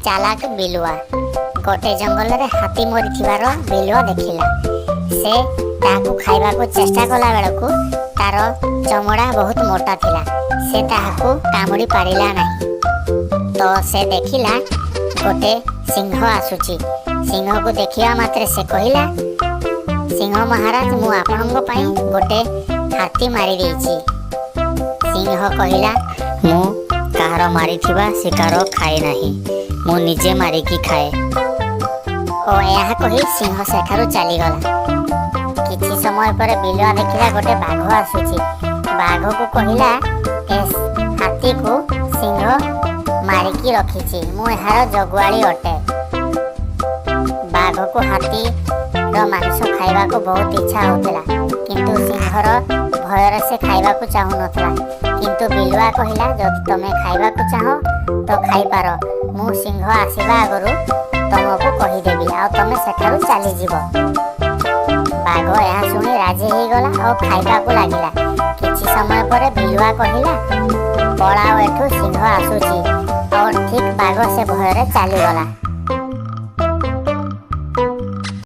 ଚାଲାକ ବିଲୁଆ। ଗୋଟେ ଜଙ୍ଗଲରେ ହାତୀ ମରିଥିବାର ବିଲୁଆ ଦେଖିଲା। ସେ ତାହାକୁ ଖାଇବାକୁ ଚେଷ୍ଟା କଲା ବେଳକୁ ତାର ଚମଡ଼ା ବହୁତ ମୋଟା ଥିଲା, ସେ ତାହାକୁ କାମୁଡ଼ି ପାରିଲା ନାହିଁ। ତ ସେ ଦେଖିଲା ଗୋଟେ ସିଂହ ଆସୁଛି। ସିଂହକୁ ଦେଖିବା ମାତ୍ରେ ସେ କହିଲା, "ସିଂହ ମହାରାଜ, ମୁଁ ଆପଣଙ୍କ ପାଇଁ ଗୋଟେ ହାତୀ ମାରିଦେଇଛି।" ସିଂହ କହିଲା, "ମୁଁ କାହାର ମାରିଥିବା ଶିକାର ଖାଏ ନାହିଁ, ମୁଁ ନିଜେ ମାରିକି ଖାଏ।" ଓ ଏହା କହି ସିଂହ ସେଠାରୁ ଚାଲିଗଲା। କିଛି ସମୟ ପରେ ବିଲୁଆ ଦେଖିଲା ଗୋଟେ ବାଘ ଆସୁଛି। ବାଘକୁ କହିଲା, "ଏ ହାତୀକୁ ସିଂହ ମାରିକି ରଖିଛି, ମୁଁ ଏହାର ଜଗୁଆଳି ଅଟେ।" ବାଘକୁ ହାତୀର ମାଂସ ଖାଇବାକୁ ବହୁତ ଇଚ୍ଛା ହେଉଥିଲା, କିନ୍ତୁ ସିଂହର ଭୟରେ ସେ ଖାଇବାକୁ ଚାହୁଁନଥିଲା। କିନ୍ତୁ ବିଲୁଆ କହିଲା, "ଯଦି ତମେ ଖାଇବାକୁ ଚାହଁ ତ ଖାଇପାର। ମୁଁ ସିଂହ ଆସିବା ଆଗରୁ ତମକୁ କହିଦେବି ଆଉ ତମେ ସେଠାରୁ ଚାଲିଯିବ।" ବାଘ ଏହା ଶୁଣି ରାଜି ହେଇଗଲା ଆଉ ଖାଇବାକୁ ଲାଗିଲା। କିଛି ସମୟ ପରେ ବିଲୁଆ କହିଲା, "ପଳାଅ ଏଠୁ, ସିଂହ ଆସୁଛି।" ଆଉ ଠିକ୍ ବାଘ ସେ ଭୟରେ ଚାଲିଗଲା।